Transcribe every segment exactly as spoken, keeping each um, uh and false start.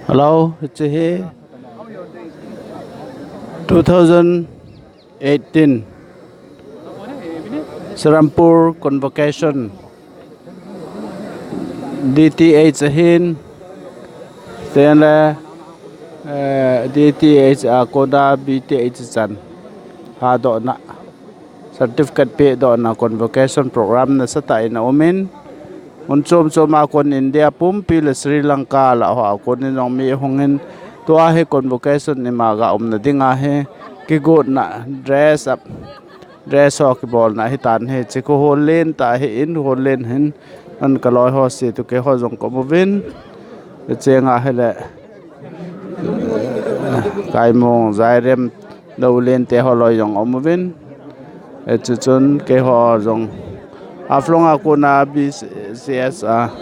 Hello, hiche hi two thousand eighteen Serampore Convocation, D T H ahin, tengle, eh, D T H a kona B T H chan hadohna, certificate pedohna convocation program nasatah in aumin, mun chom chom a kon India pumpi le Sri Lanka lah hoa kon in jong mi ahungin, tua hi convocation ima ga umna dinga hi kigotna, dress up, dress ho kibolna hitan ahi. Hiche khu hall len tah ahin, hall len hin, an kaloi ho se tu keiho jong kaum uvin, hichenga hile Kaimong, Zairem, Loulente holoi jong aum uvin. Hiche chun keiho jong Haflong a kona B C S a,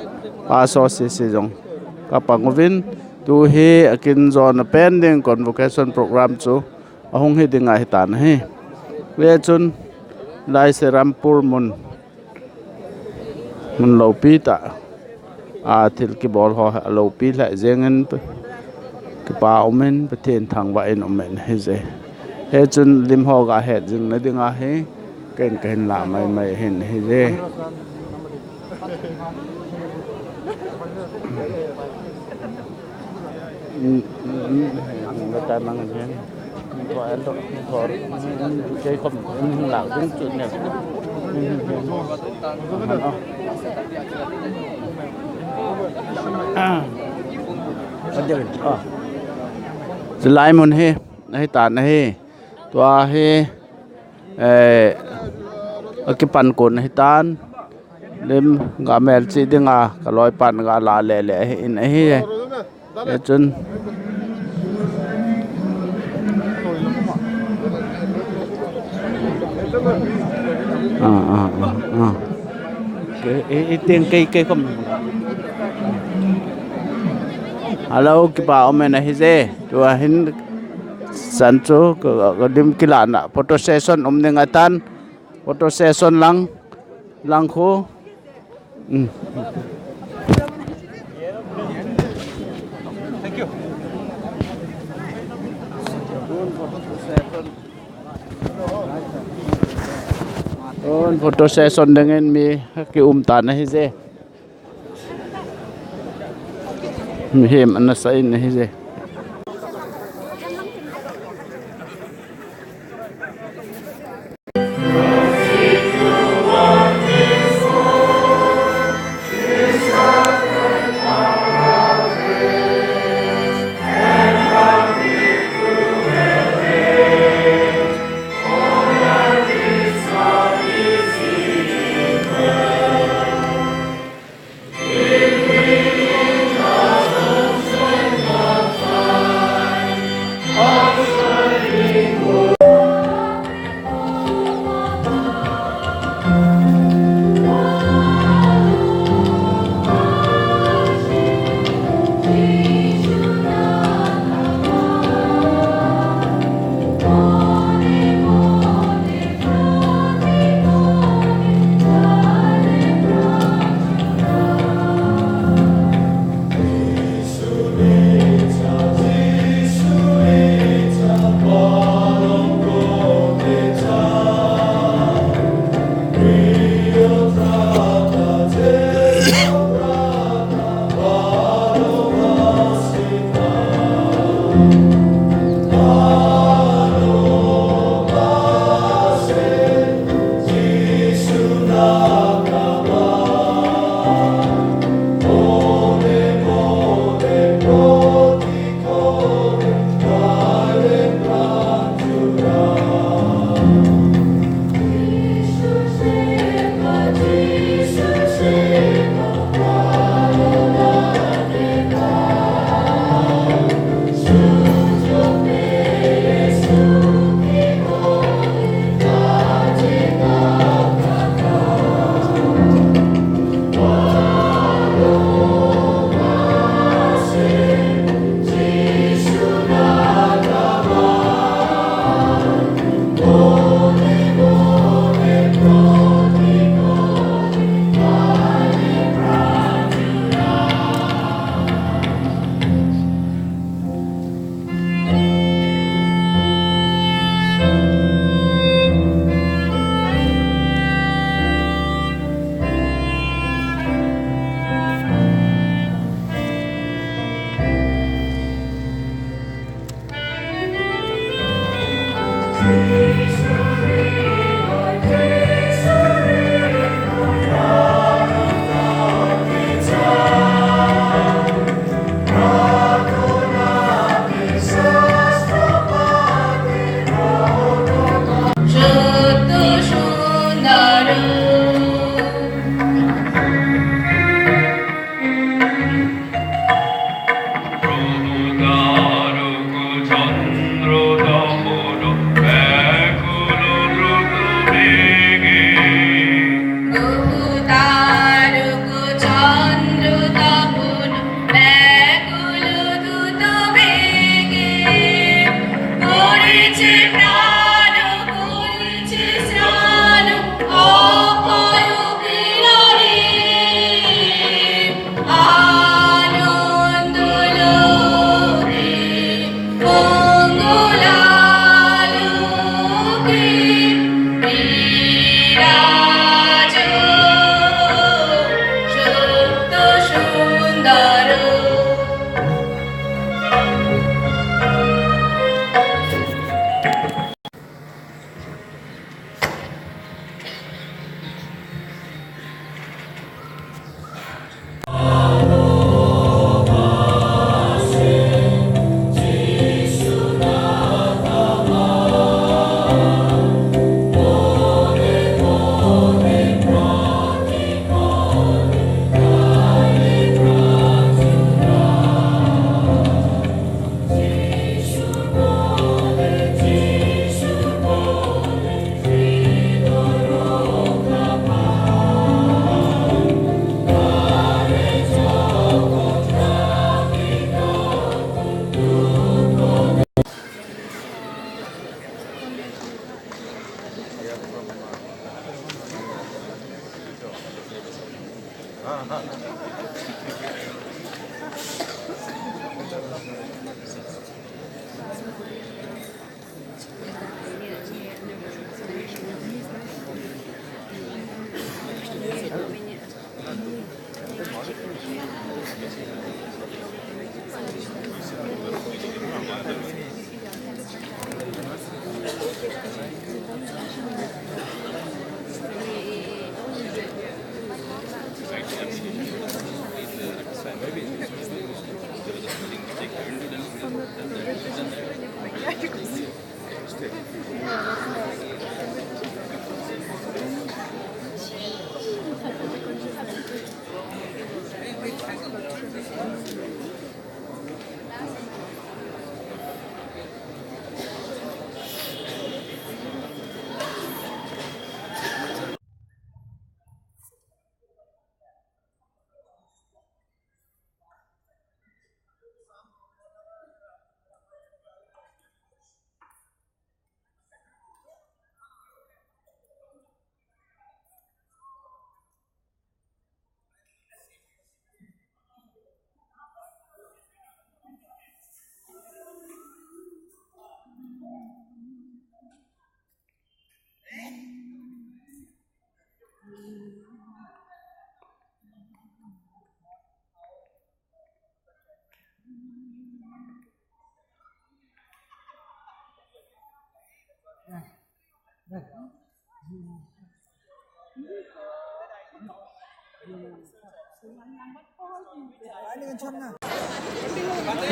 Paso C C jong kapang uvin. Tu hi akinjona pen ding convocation program chu ahung hi dinga hitan ahi. Hichun lai Serampore mun, mun loupi tah a thil kibol ho aloupi lheh jengin, kipa umin, Pathen thangvah in umin ahije. Hichun lim ho ga het jing na dinga hi ken kahin la maimai ahin ahije. Chulai mun hi ahitan ahi. Tua hi, eh, akipan kon ahitan. Lim ga melchih dinga kaloipan ga la lele ahin ahi. Hichun, ah, ah, ah, ah. Kei, i, i tieng kei, kei kom. Hello, kipa umin ahije. Tua hin san chu ka, ka lim kilahna photo session um ding ahitan. Photo session lang, lang khu. Drone photo session dingin mi kium tan ahije. Mihem ana sa in ahije.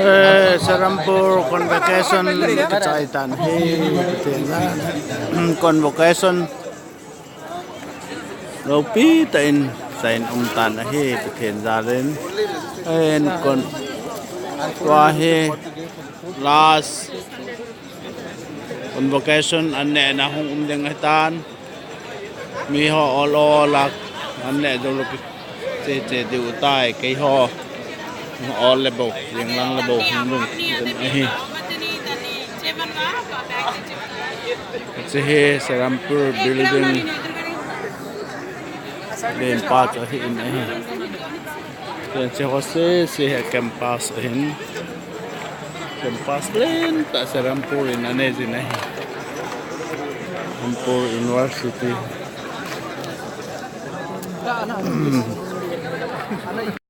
Eh, Serampore convocation kichai tan ahi, Pathen jal in. Convocation loupi tah in chai in um tan ahi, Pathen jal in. En kon tua hi last convocation an neh na hung um ding ahi tan. Mi ho ol ol a an neh jou lou pi che che diu tai, keiho ol le bou, jing lang le bou hung ding ahi. Hiche hi Serampore building len pa chu ahi in ahi. Hiche ho sese hi campus ahin. Campus len tah Serampore in anei jin ahi. Serampore University.